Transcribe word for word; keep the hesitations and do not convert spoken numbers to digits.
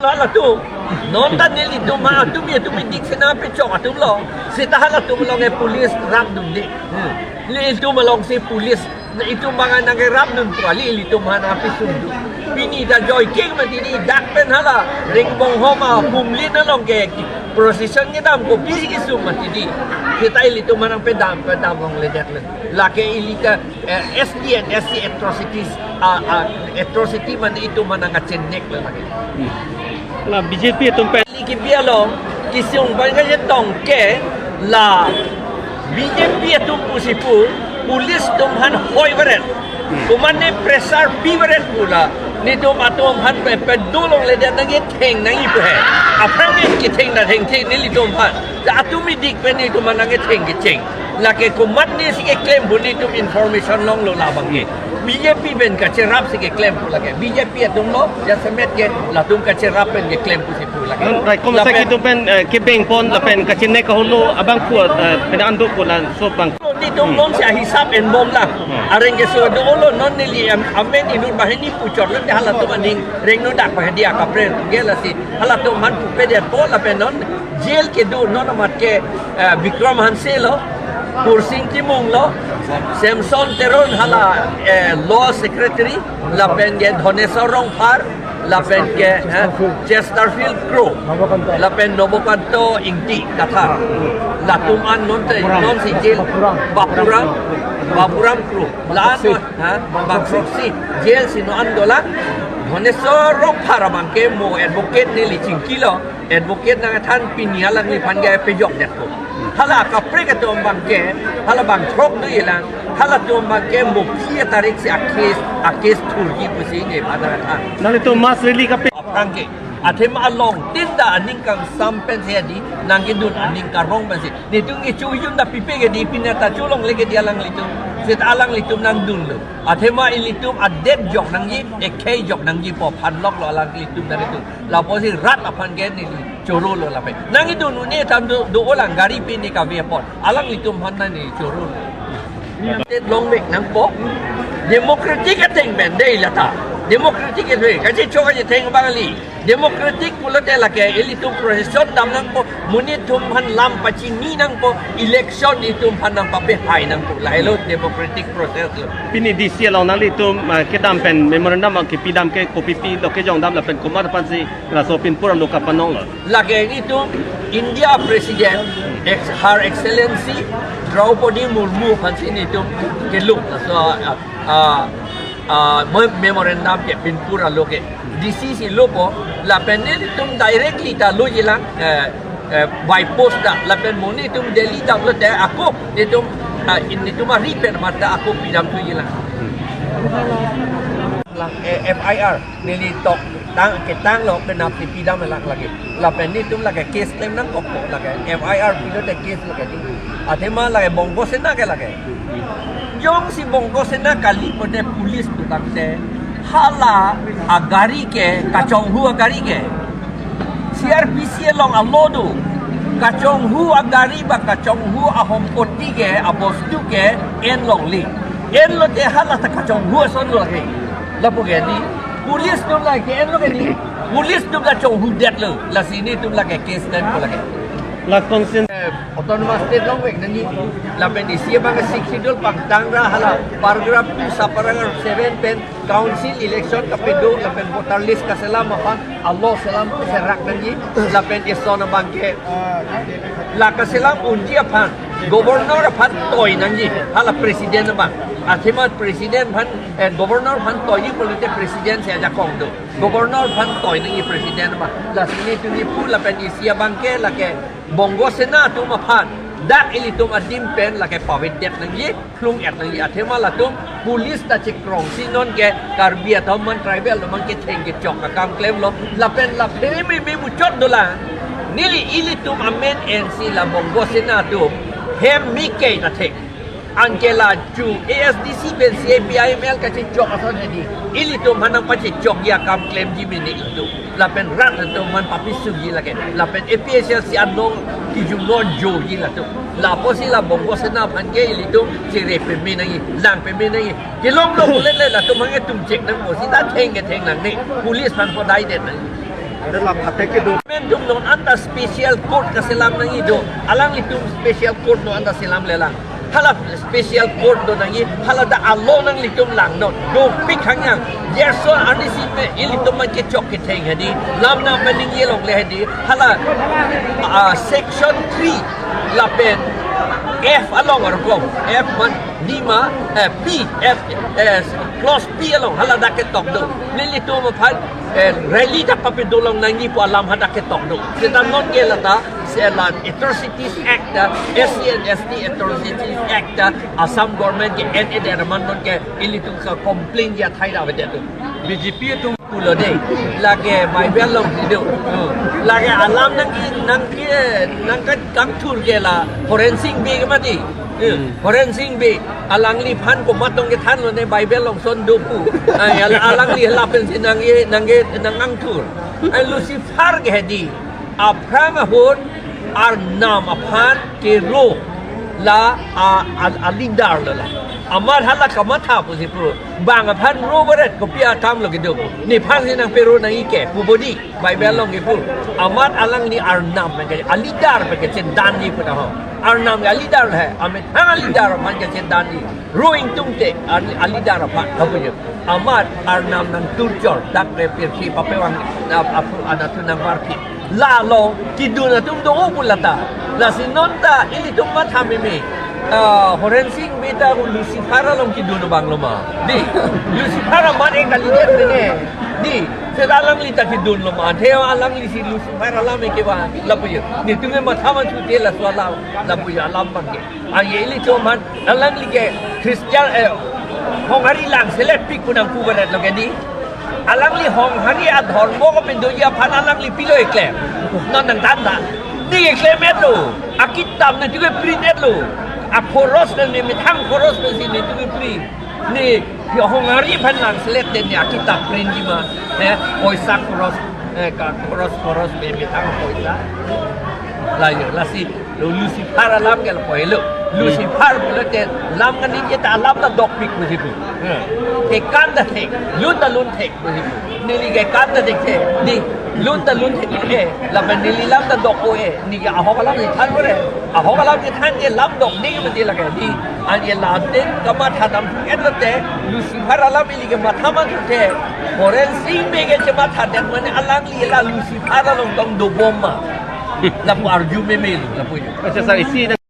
Halatum, non ta nelitum ha atum atum idik sena pechok atum lo. Seta halatum along e police rapdunde. Hmm. Nelitum alongsi police, itum bang nangkerapdun pu kali, ilitum ha nangpisungdun. Pini ta joike mati di, dak pen hala Ringbonghom a Humlin along ke procession kedam kopisi kesung mati di. Seta ilitum ha nangpedam, pedam longledetlo. Lake ili ta, eh, S T and S C atrocities, ah, ah, atrocity mane itum ha nangkachenek lo lake. La B J P atum pen. Ili kipi along, kesung pen kachetong ke la B J P atum pusi pu, police atum aphan hoi beret. Komatne pressure pi beret pu la, nelitum atum aphan pe, pedolongledet nangketheng nangji pu he. Aphrang ni ketheng ta thengthe nelitum aphan. Ta atum idik pen nelitum aphan nangketheng kecheng. Lake komatne si keklem pu nelitum information longlo labang ke. B J P pen kacherap si keklem pu lake. B J P atum lo, jasemet ke latum kacherap pen keklem pusi pu lake. Non raikom asai Lapen atum pen, eh, kebeng pon lapen kachenek kaholo abang pu, eh, pen ando pu laso abang. Nelitum non si ahisap enbom lang. Hmm. Areng keso dolo non neli am-, amen inut banghini puchotlo te halatum aning rengno dak banghini akaprek ke lasi halatum aphan pupedetpo lapen non jail kedo non amat ke, eh, Bikram Hanse lo, Kursing Timung lo, Samson Teron hala, eh, law secretary, lapen ke Dhoneswar Rongphar, lapen ke, eh, Chesterfield Kro, Nobokanto. Lapen Nobokanto Ingti Kathar. Latum an non te, non si jail, Bapuram. Bapuram, Bapuram Kro. La non, ha, bang proxy jail si non an dolang. Dhoneswar Rongphar abang ke mo advocate neli chingkilo. Advocate nangthan pini alangliphan ke pejokdetpo. Hala akaprek atum abang ke, hala bang throk do ilang, halatum abang ke mo phi tarik si a-case, a-case thurji pusi nephan nangthan. Nanglitum mass rally kape- Aphrang ke. Athema along tin ta aning kangsam pensi adi, nangkedun aning karong pensi. Nelitum ke chojun ta pipe ke di pina ta cholongle ke di alanglitum. Seta alanglitum nangdunlo. Athema ilitum adet jok nangji, ekhei jok nangji pu aphan loklo alanglitum nangkedun. Lapusi rat aphan ke neli chorolo lapen. Nangkedun un-e atum do, do-olang gari pini kave apot. Alanglitum aphan neli chorolo. State longvek nangpo. Democratic ateng pen dei lata. Democratic ateng. Kachechok kachetheng abang kali. Democratic pulote lake ilitum procession dam nangpo. Monit atum aphan lam pachini nangpo. Election itum aphan nangpapehai nangpo. Lahelo democratic process lo. Pini D C along nanglitum, ah, kedam pen memorandum kepidam ke kopipi lo kejongdam lapen komat aphansi laso pinpur alo kapanonglo. Lake itum India President, ex-, Her Excellency Draupadi Murmu aphansi nelitum keluk. So, ah, ah, ah, me-, memorandum ke pinpur alo ke D C si lopo, lapen nelitum directly ta lojilang, eh, eh, by post ta, lapen mo nelitum Delhi damlote ako nelitum, ah, in nelitum ari pen mata ako pidamthujilang. Lang, eh, F I R neli tok tang, ketanglo kenap si pidam lang lake. Lapen nelitum lake case klem nangkokpo lake. F I R pilote case lake di. Athema lake Bongo Sena ke lake. Jongsi Bongo Sena kali pote police pu tangte hala agari ke, kachonghu agari ke C R P C along alo do. Kachonghu agari ba kachonghu ahompoti ke, abostu ke enlongle. Enlote hala ta kachonghu ason lo lake. Lapu ke di. Police atum lake enlo ke di. Police atum ta chonghudetlo. Lasi nelitum lake case klem po lake. La consent. Eh, Autonomous State longvek nangji. Lapen isi abang Sixth Schedule pangtang ra hala paragraph two sub paragraph seven pen council election kapedo lapen voter list kaselam aphan, alo selam serak nangji, lapen ison abang ke, la kaselam unji aphan, governor aphan toi nangji, hala president abang. Athema president aphan, eh, governor aphan toiji pulote president si ajakong do. Governor aphan toi nangji president abang. Lasi nelitum kipu lapen isi abang ke lake Bongo Sena atum aphan. Dak ilitum adim pen lake pavedet nangji. Klung-et nangji athema latum police ta chekrongsi non ke Karbi atum man tribal atum man ketheng kechok akam klemlo. Lapen la phereme me muchot dolang. Neli ilitum amen ensi la Bongo Sena atum hem mike ta thek. Anke la chu A S D C pen C I P I M L kachechok ason hedi. Ilitum aphan nangpachechokji akam klemji mene itum. Lapen rat atum aphan papisukji lake. Lapen A P H L C anong kijumlo joji latum. Lapusi la Bongo Sena aphan ke ilitum chere peme nangji, lang peme nangji. Kelonglo pule le latum aphan ke tumchek nangpo, sita theng ketheng nangne. Police aphan podaidet nangji. Hala pathek kedo. Amen dum non anta special court kaselam nangji do. Alanglitum special court non anta selamlelang. Hala special court do nangji, hala dak alo nanglitum langnon. Dopik hangyang. Gerson arnisi me ilitum man kechok ketheng hedi. Lam nangmaningje longle hedi. Hala, ah, section three lapen F along arkom. F man lima, eh, P, F, eh, clause P along hala dak ketok do. Nelitum aphan, eh, rally dak papedo long nangji pu alam hadak ketok do. Seta non ke lata, se la Atrocities Act, eh, S C and S T Atrocities Act, eh, Assam government ke N A derman non ke ilitum ka complain ya thai da vedet do. B J P atum pulo de, lake Bible along si do. Hmm. Lake alam nang nang ke nang kan kangthur ke la Horensing Bey ke mati. Hmm. Hmm. Horensing Bey alangliphan komat tong kethanlo ne Bible along son do pu. Ai, al-, alangli lapen si nangke, nangke, nang angthur. Ai, Lucifer ke hedi. Aphrang ahut Arnam aphan kero la a, a, a leader lo la. Amat hala kamatha pusi pu. Bang aphan ro beret kopi atam lo kedo pu. Nephan si nangpero nangji ke pu bodi. Bible along kipu. Amat alangli Arnam pen ke, a leader pen kechedandi pu taho. Arnam ke a leader he. Amethang a leader aphan kechedandi. Ro ingtungte a, a leader aphan. Kapunya. Amat Arnam nangturchor. Dak pe pirsi papewang na apu anatu nangvarpi. La along kedun atum do pu lata. Lasi non ta ilitum matha meme. Ah, Horensing Bey ta Lucifer along kedun abang lo ma. Di, Lucifer amat ek kali dia ne. Di, seta alangli ta kedun lo ma. Theo alangli si Lucifer alam ke ba. Lapu yo. Netum ke matha ma chute laso alam. Lapu yo alam bang ke. Anke ilitum aphan alangli ke Christian, eh, Honghari langselet pik pu nangpu beret lo ke di. Alangli Honghari adhormo ko pindoji aphan alangli pilo eklem. Non nangthan ta. Ne eklem-etlo. Akitap netum ke print-etlo. Akhoros ne, ne methang khoros ne si netum ke print. Ne Honghari aphan langselet ne akitap printji ma. Eh, poisa khoros, eh, ka khoros khoros ne methang poisa. La yo, lasi lo Lucifer alam ke lo poi lo. Hmm. Lucifer pulote lam kaningje ta alam ta dokpik pusi pu. Hmm. Kekan ta thek, lun ta lun thek pusi pu. Neli kekan ta thekthe, di lun ta lun thekthe, lapen neli lam ta dok-o-e, ne ke ahok alam si than bore. Ahok alam si than ke lam dok ding mati lake di. Anke laden kamatha dam et lote, Lucifer alam ili ke matha ma chute. Horensing Bey ke chematha det mane alangli la Lucifer along tong dobom ma. Lapu arju meme lo, lapu yo. Acha sir, isi na